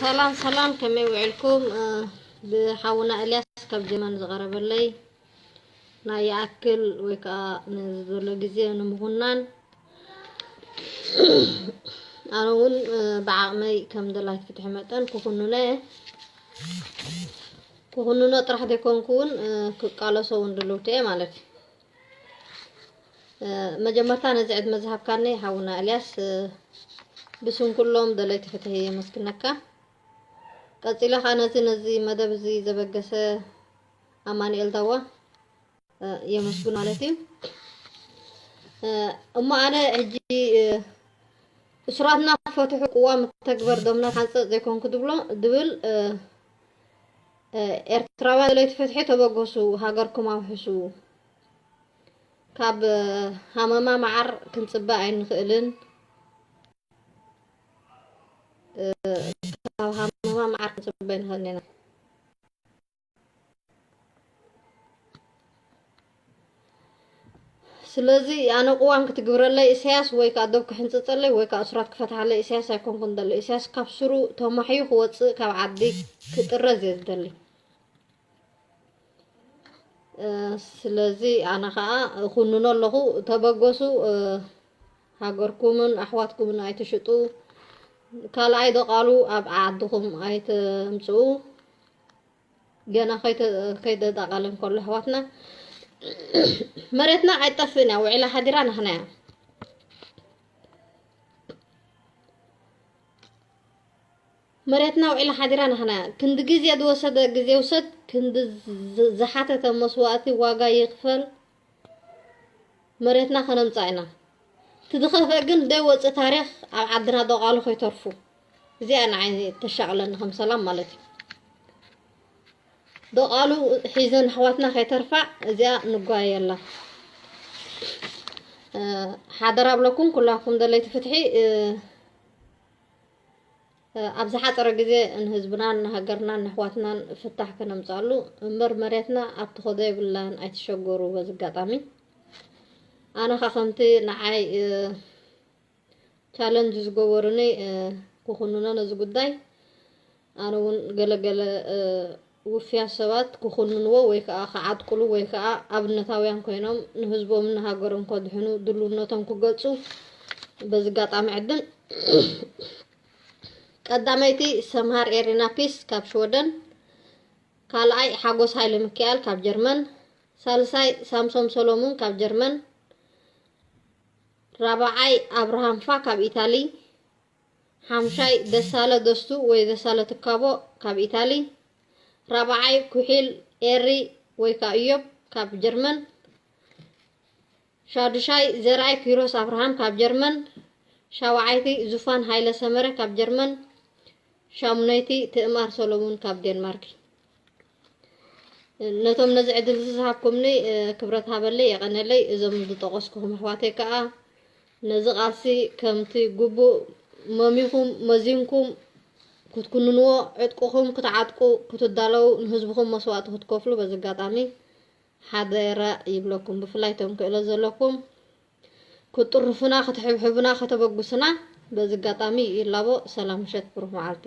ሰላም ሰላም፣ ከመይ ውዒልኩም? እ፣ ብሓውና ኤልያስ ካብ ጀርመን ዝቐረበለይ ናይ ይኣክል ወይ ከዓ ነዚ ዘሎ ግዜ ንምኹናን፣ ኣነ እውን፣ እ፣ ብዓቕመይ ከም ደላይት ፍትሒ መጠን ክኹንኖ እየ። ክኹንኖ ጥራሕ ዘይኮንኩ እውን፣ እ፣ ክቃለሶ እውን ድልውቲ እየ ማለት እዩ። እ፣ መጀመርታ ነዚ ዕድመ ዝሃብካኒ ሓውና ኤልያስ፣ እ፣ ብስም ኩሎም ደለይቲ ፍትሒ የመስግነካ። ቀጺለ ኸኣ ነዚ፣ ነዚ መደብ እዚ ዘበገሰ ኣማኑኤል ዳዋ፣ እ፣ የመስግን ማለት እዩ። እ፣ እሞ ኣነ ሕጂ፣ እ፣ እሱራትና ፈትሑ፣ ቅዋም ተግበር፣ ደምና ሓንጸጽ ዘይኮንኩ ድብሎ፣ ድብል፣ እ፣ እ፣ ኤርትራውያን ደለይቲ ፍትሒ ተበገሱ፣ ሃገርኩም ኣውሕሱ። ካብ፣ እ፣ ሃመማ መዓር ክንጽበ ኣይንኽእልን። እ፣ ካብ ሃመማ መዓር ክንጽበ ኣይንኽእልን ኢና። ስለዚ ኣነ ቅዋም ክትግብረለይ ኢሳያስ ወይ ከኣ ዶብ ክሕንጽጸለይ ወይ ከኣ እሱራት ክፈትሓለይ ኢሳያስ ኣይኮንኩን ደሊ። ኢሳያስ ካብ ስሩ ተማሕዩ ክወጽእ ካብ ዓዲ ክጥረዝ እየ ዝደሊ። እ፣ ስለዚ ኣነ ኸኣ እኹንኖ ኣለኹ። ተበገሱ፣ እ፣ ሃገርኩምን ኣሕዋትኩምን ኣይትሽጡ። ካልኣይ ደቓሉ ኣብ ዓድኹም ኣይተምጽኡ። ገና ከይተ-፣ ከይተዳቓለ እንከሎ ኣሕዋትና፣ መሬትና ኣይትጠፍእን እያ፣ ውዒላ ሓዲራ ናህና እያ። መሬትና ውዒላ ሓዲራ ናህና እያ። ክንዲ ግዜ ዝወሰደ ግዜ ውሰድ፣ ክንዲ ዝ-፣ ዝሓተተ መስዋእቲ ዋጋ ይኽፈል። መሬትና ከነምጽኣ ኢና። እቲ ዝኸፍአ ግን ዘይወጽእ ታሪኽ ኣብ ዓድና ደቓሉ ከይተርፉ። እዚኣ ንዓይ ተሻቕለኒ ከም ሰላም ማለት እዩ። ደቓሉ ሒዘን ኣሕዋትና ከይተርፋ እዚኣ ንጓየየላ። እ፣ ሓደራ ብለኩም ኩላኩም ደለይቲ ፍትሒ፣ እ፣ ኣብ ዝሓጸረ ግዜ ንህዝብናን ንሃገርናን ንኣሕዋትናን ፍታሕ ከነምጽኣሉ እምበር፣ መሬትና ኣብ ትኸዶ የብላን፣ ኣይትሸገሩ። በዚ ኣጋጣሚ ኣነ ኸኣ ከምቲ ንዓይ፣ እ፣ ቻለንጅ ዝገበሩኒ፣ እ፣ ክኹንኖ ነዚ ጉዳይ፣ ኣነ እውን ገለገለ፣ እ፣ ውፍያት ሰባት ክኹንንዎ ወይ ከኣ ክዓጥቅሉ ወይ ከኣ ኣብነታውያን ኮይኖም ንህዝቦምን ንሃገሮም ከድሕኑ ድልውነቶም ክገልጹ በዚ ኣጋጣሚ ዕድል። ቀዳመይቲ ሰምሃር ኤሪና ፒስ ካብ ሽወደን፣ ካልኣይ ሓጎስ ሃይለ ሚካኤል ካብ ጀርመን፣ ሳልሳይ ሳምሶም ሰሎሙን ካብ ጀርመን፣ ራብዓይ ኣብርሃም ፋ ካብ ኢታሊ፣ ሓምሻይ ደሳለ ደስቱ ወይ ደሳለ ትካቦ ካብ ኢታሊ፣ ራብዓይ ኩሒል ኤሪ ወይ ከኣ እዮብ ካብ ጀርመን፣ ሻዱሻይ ዘርኣይ ኪሮስ ኣብርሃም ካብ ጀርመን፣ ሻውዓይቲ ዙፋን ሃይለ ሰመረ ካብ ጀርመን፣ ሻሙነይቲ ትእማር ሰሎሙን ካብ ዴንማርክ። ነቶም ነዚ ዕድል እዚ ዝሃብኩምኒ፣ እ፣ ክብረት ሃበለይ፣ የቐነለይ። እዞም ዝጠቐስኩኹም ኣሕዋተይ ከኣ ነዚ ቃልሲ ከምቲ ግቡእ መሚኹም መዚንኩም ክትኩንንዎ፣ ዕጥቅኹም ክትዓጥቁ ክትዳለዉ፣ ንህዝብኹም መስዋእቲ ክትከፍሉ በዚ ኣጋጣሚ ሓደራ ይብለኩም። ብፍላይ እቶም ክእለት ዘለኩም ክትጥርፉና፣ ክትሕብሕቡና፣ ከተበግሱና በዚ ኣጋጣሚ ይላቦ። ሰላም ምሸት፣ ብሩኽ መዓልቲ።